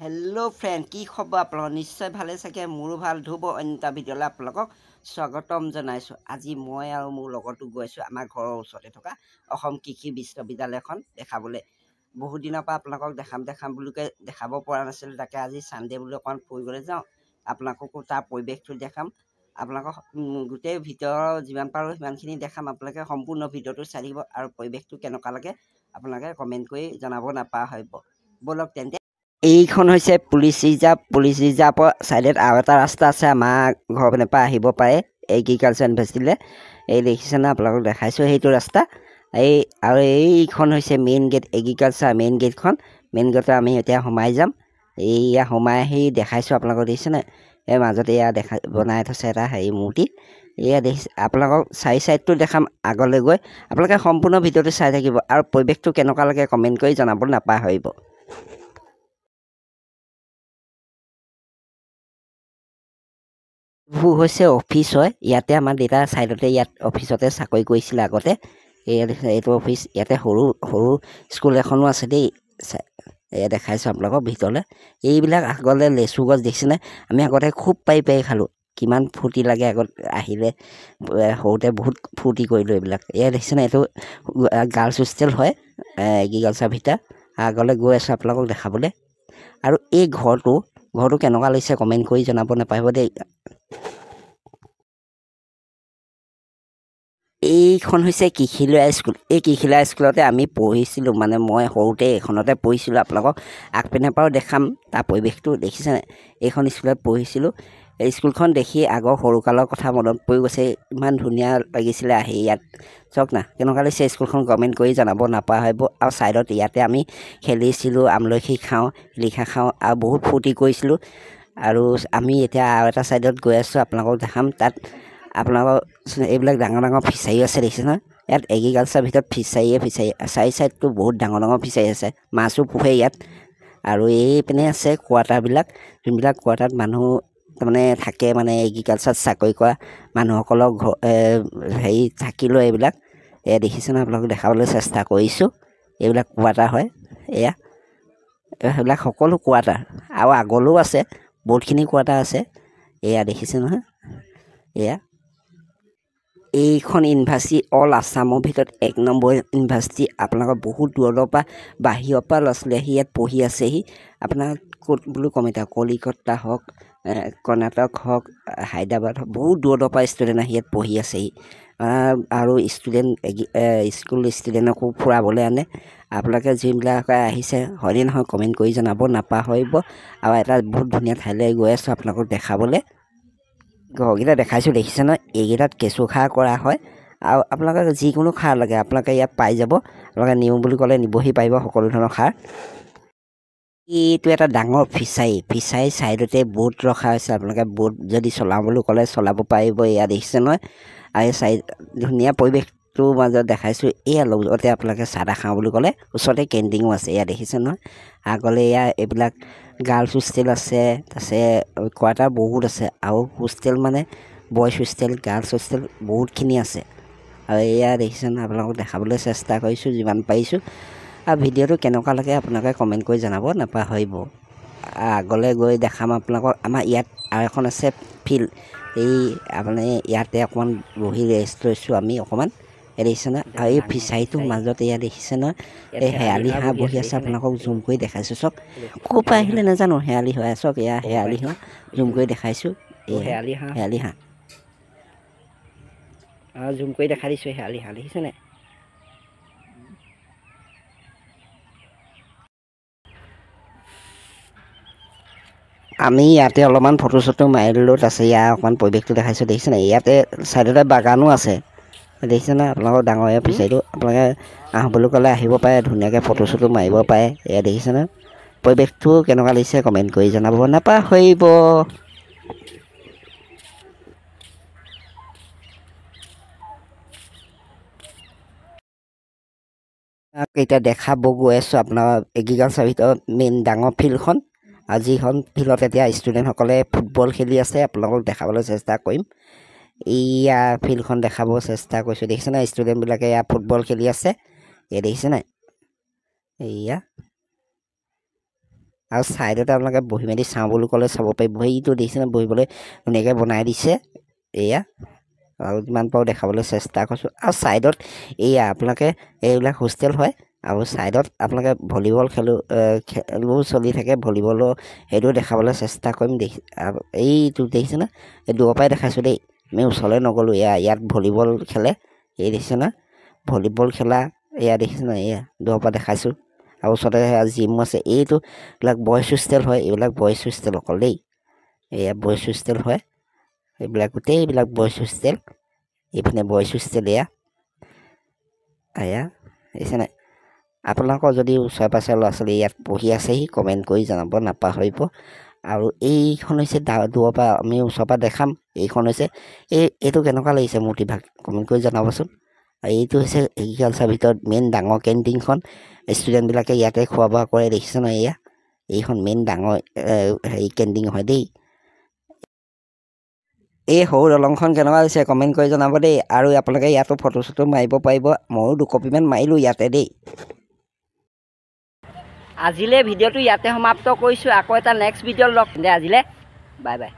Hello' friend, কি খবৰ আপোনালোকৰ? নিশ্চয় ভালে চাগে, মোৰো ভাল। ধ্ৰুৱ অন্য এটা ভিডিঅ'লৈ আপোনালোকক স্বাগতম জনাইছোঁ। আজি মই আৰু মোৰ লগৰটো গৈ আছোঁ আমাৰ ঘৰৰ ওচৰতে থকা অসম কৃষি বিশ্ববিদ্যালয়খন দেখাবলৈ। বহুত দিনৰ পৰা আপোনালোকক দেখাম দেখাম বুলি কৈ দেখাব পৰা নাছিলোঁ, তাকে আজি ছানডে বুলি অকণমান ফুৰিবলৈ যাওঁ, আপোনালোককো তাৰ পৰিৱেশটো দেখাম। আপোনালোকক গোটেই ভিতৰৰ যিমান পাৰোঁ সিমানখিনি দেখাম। আপোনালোকে সম্পূৰ্ণ ভিডিঅ'টো চাই থাকিব আৰু পৰিৱেশটো কেনেকুৱা লাগে আপোনালোকে কমেণ্ট কৰি জনাব নাপাহৰিব। ব'লক তেন্তে। এইখন হৈছে পুলিচ ৰিজাৰ্ভ। পুলিচ ৰিজাৰ্ভৰ ছাইডত আৰু এটা ৰাস্তা আছে, আমাৰ ঘৰৰ পিনৰ পৰা আহিব পাৰে এগ্ৰিকালচাৰ ইউনিভাৰ্চিটিলৈ। এই দেখিছে নহয়, আপোনালোকক দেখাইছোঁ সেইটো ৰাস্তা। এই আৰু এইখন হৈছে মেইন গেট, এগ্ৰিকালচাৰ মেইন গেটখন। মেইন গেটত আমি এতিয়া সোমাই যাম। এইয়া সোমাই আহি দেখাইছোঁ আপোনালোকক, দেখিছেনে? এই মাজতে এয়া দেখা বনাই থৈছে এটা হেৰি মূৰ্তি, এয়া দেখিছে। আপোনালোকক চাৰি ছাইডটো দেখাম আগলৈ গৈ। আপোনালোকে সম্পূৰ্ণ ভিডিঅ'টো চাই থাকিব আৰু পৰিৱেশটো কেনেকুৱা লাগে কমেণ্ট কৰি জনাব নাপাহৰিব। এইবোৰ হৈছে অফিচ হয়। ইয়াতে আমাৰ দেউতা ছাইডতে ইয়াত অফিচতে চাকৰি কৰিছিলে আগতে। এয়া দেখিছে, এইটো অফিচ। ইয়াতে সৰু সৰু স্কুল এখনো আছে দেই। এয়া দেখাইছোঁ আপোনালোকক ভিতৰলৈ। এইবিলাক আগলৈ লেচু গছ দেখিছেনে? আমি আগতে খুব পাৰি পাৰি খালোঁ, কিমান ফূৰ্তি লাগে আগত আহিলে। সৰুতে বহুত ফূৰ্তি কৰিলোঁ এইবিলাক। এয়া দেখিছেনে? এইটো গাৰ্লছ হোষ্টেল হয় এগ্ৰিকালচাৰ ভিতৰত। আগলৈ গৈ আছোঁ আপোনালোকক দেখাবলৈ। আৰু এই ঘৰটো কেনেকুৱা লাগিছে কমেণ্ট কৰি জনাব নাপাহৰিব দেই। এইখন হৈছে কৃষিলয়া স্কুল। এই কৃষিলয়া স্কুলতে আমি পঢ়িছিলোঁ, মানে মই সৰুতে এইখনতে পঢ়িছিলোঁ। আপোনালোকক আগপিনৰ পৰাও দেখাম তাৰ পৰিৱেশটো, দেখিছেনে? এইখন স্কুলত পঢ়িছিলোঁ। এই স্কুলখন দেখি আগৰ সৰুকালৰ কথা মনত পৰি গৈছে। ইমান ধুনীয়া লাগিছিলে আহি ইয়াত। চাওক না কেনেকুৱা লাগিছে স্কুলখন, কমেণ্ট কৰি জনাব নাপাহৰিব। আৰু ছাইডত ইয়াতে আমি খেলিছিলোঁ, আমলখি খাওঁ, শিলিখা খাওঁ আৰু বহুত ফূৰ্তি কৰিছিলোঁ। আৰু আমি এতিয়া আৰু এটা ছাইডত গৈ আছোঁ, আপোনালোকক দেখাম। তাত আপোনালোকৰ এইবিলাক ডাঙৰ ডাঙৰ ফিচাৰী আছে, দেখিছে নহয়? ইয়াত এগ্ৰিকালচাৰ ভিতৰত ফিচাৰীয়ে ফিচাৰী, চাৰি ছাইডটো বহুত ডাঙৰ ডাঙৰ ফিচাৰী আছে, মাছো পোহে ইয়াত। আৰু এইপিনে আছে কোৱাৰ্টাৰবিলাক, যোনবিলাক কোৱাৰ্টাৰত মানুহ তাৰমানে থাকে, মানে এগ্ৰিকালচাৰত চাকৰি কৰা মানুহসকলৰ ঘৰ হেৰি থাকি লয় এইবিলাক। এয়া দেখিছে নহয়, আপোনালোকক দেখাবলৈ চেষ্টা কৰিছোঁ। এইবিলাক কোৱাৰ্টাৰ হয়, এয়া সেইবিলাক সকলো কোৱাৰ্টাৰ। আৰু আগলৈও আছে, বহুতখিনি কোৱাৰ্টাৰ আছে। এয়া দেখিছে নহয়, এয়া এইখন ইউনিভাৰ্চিটি অল আছামৰ ভিতৰত 1 নম্বৰ ইউনিভাৰ্চিটি। আপোনালোকৰ বহুত দূৰৰ পৰা, বাহিৰৰ পৰা ল'ৰা ছোৱালী আহি ইয়াত পঢ়ি আছেহি। আপোনাৰ ক'ত বোলো ক'ম এতিয়া, কলিকতা হওক, কৰ্ণাটক হওক, হায়দৰাবাদ হওক, বহুত দূৰৰ পৰা ষ্টুডেণ্ট আহি ইয়াত পঢ়ি আছেহি। আৰু ষ্টুডেণ্ট স্কুল ষ্টুডেণ্টকো ফুৰাবলৈ আনে। আপোনালোকে যোনবিলাকে আহিছে হয়নে নহয় কমেণ্ট কৰি জনাব নাপাহৰিব। আৰু এটা বহুত ধুনীয়া ঠাইলৈ গৈ আছোঁ আপোনালোকক দেখাবলৈ। ঘৰকেইটা দেখাইছোঁ, দেখিছে নহয়? এইকেইটাত কেঁচু সাৰ কৰা হয়। আৰু আপোনালোকে যিকোনো সাৰ লাগে আপোনালোকে ইয়াত পাই যাব। আপোনালোকে নিওঁ বুলি ক'লে নিবহি পাৰিব সকলো ধৰণৰ সাৰ। এইটো এটা ডাঙৰ ফিচাৰী। ফিচাৰী ছাইডতে বোট ৰখা হৈছে। আপোনালোকে বোট যদি চলাওঁ বুলি ক'লে চলাব পাৰিব। এয়া দেখিছে নহয়? আৰু এই চাইড ধুনীয়া পৰিৱেশটোৰ মাজত দেখাইছোঁ। এয়া লগতে আপোনালোকে চাহ তাহ খাওঁ বুলি ক'লে ওচৰতে কেণ্টিঙো আছে। এয়া দেখিছে নহয়? আগলৈ এয়া এইবিলাক গাৰ্লছ হোষ্টেল আছে, তাৰপিছত কোৱাৰ্টাৰ বহুত আছে। আৰু হোষ্টেল মানে বইজ হোষ্টেল, গাৰ্লছ হোষ্টেল বহুতখিনি আছে। আৰু এয়া দেখিছে নহয়? আপোনালোকক দেখাবলৈ চেষ্টা কৰিছোঁ যিমান পাৰিছোঁ। আৰু ভিডিঅ'টো কেনেকুৱা লাগে আপোনালোকে কমেণ্ট কৰি জনাব নাপাহৰিব। আগলৈ গৈ দেখাম আপোনালোকক। আমাৰ ইয়াত আৰু এখন আছে ফিল্ড। এই আপুনি ইয়াতে অকণমান বহি ৰেষ্ট লৈছোঁ আমি অকণমান। এই দেখিছে নহয়? আৰু এই ফিচাৰীটোৰ মাজত এয়া দেখিছে নহয়, এই শেৱালি হাঁহ বহি আছে। আপোনালোকক জুম কৰি দেখাইছোঁ চাওক, ক'ৰ পৰা আহিলে নাজানো, শেৱালি হাঁহ চাওক, এয়া শেৱালি হাঁহ জুম কৰি দেখাইছোঁ। এই শেৱালি হাঁহ, শেৱালি হাঁহ জুম কৰি দেখাই দিছোঁ। শেৱালি হাঁহ দেখিছেনে? আমি ইয়াতে অলপমান ফটো চটো মাৰি ল'লোঁ। তাৰপিছত ইয়াৰ অকণমান পৰিৱেশটো দেখাইছোঁ, দেখিছেনে? ইয়াতে ছাইডতে বাগানো আছে, দেখিছেনে? আপোনালোকৰ ডাঙৰীয়া ফিচাৰীটো, আপোনালোকে আহোঁ বুলি ক'লে আহিব পাৰে, ধুনীয়াকৈ ফটো চটো মাৰিব পাৰে। এয়া দেখিছেনে? পৰিৱেশটো কেনেকুৱা লাগিছে কমেণ্ট কৰি জনাব নাপাহৰিব। এতিয়া দেখাব গৈ আছোঁ আপোনাৰ এগ্ৰিকালচাৰ ভিতৰত মেইন ডাঙৰ ফিল্ডখন। আৰু যিখন ফিল্ডত এতিয়া ষ্টুডেণ্টসকলে ফুটবল খেলি আছে, আপোনালোকক দেখাবলৈ চেষ্টা কৰিম। এইয়া ফিল্ডখন দেখাব চেষ্টা কৰিছোঁ, দেখিছেনে? ষ্টুডেণ্টবিলাকে এয়া ফুটবল খেলি আছে, এয়া দেখিছেনে? এইয়া আৰু ছাইডতে আপোনালোকে বহি মেলি চাওঁ বুলি ক'লে চাব পাৰিব। সেইটো দেখিছেনে, বহিবলৈ ধুনীয়াকৈ বনাই দিছে। এয়া আৰু যিমান পাৰোঁ দেখাবলৈ চেষ্টা কৰিছোঁ। আৰু ছাইডত এয়া আপোনালোকে এইবিলাক হোষ্টেল হয়। আৰু ছাইডত আপোনালোকে ভলীবল খেলো খেলো চলি থাকে, ভলীবলো সেইটো দেখাবলৈ চেষ্টা কৰিম। দেখি এইটো দেখিছেনে, এই দূৰৰ পৰাই দেখাইছোঁ দেই, আমি ওচৰলৈ নগ'লোঁ। এয়া ইয়াত ভলীবল খেলে, এই দেখিছেনে ভলীবল খেলা, এয়া দেখিছেনে, এয়া দূৰৰ পৰা দেখাইছোঁ। আৰু ওচৰতে সেয়া জিমো আছে। এইটো এইবিলাক বইজ হোষ্টেল হয়, এইবিলাক বইজ হোষ্টেল অকল দেই। এয়া বইজ হোষ্টেল হয়, এইবিলাক গোটেইবিলাক বইজ হোষ্টেল। এইপিনে বইজ হোষ্টেল এয়া, এয়া দেখিছেনে। আপোনালোকৰ যদি ওচৰে পাঁজৰে ল'ৰা ছোৱালী ইয়াত পঢ়ি আছেহি, কমেণ্ট কৰি জনাব নাপাহৰিব। আৰু এইখন হৈছে দূৰৰ পৰা আমি ওচৰৰ পৰা দেখাম। এইখন হৈছে এইটো কেনেকুৱা লাগিছে মূৰ্তিভাগ কমেণ্ট কৰি জনাবচোন। আৰু এইটো হৈছে এগ্ৰিকালচাৰ ভিতৰত মেইন ডাঙৰ কেণ্টিনখন, ষ্টুডেণ্টবিলাকে ইয়াতে খোৱা বোৱা কৰে। দেখিছে নহয়, এয়া এইখন মেইন ডাঙৰ হেৰি কেণ্টিন হয় দেই। এই সৰু দলংখন কেনেকুৱা হৈছে কমেণ্ট কৰি জনাব দেই। আৰু আপোনালোকে ইয়াতো ফটো চটো মাৰিব পাৰিব, ময়ো দুকপিমান মাৰিলোঁ ইয়াতে দেই। আজিলৈ ভিডিঅ'টো ইয়াতে সমাপ্ত কৰিছোঁ, আকৌ এটা নেক্সট ভিডিঅ'ত লগ। আজিলৈ বাই বাই।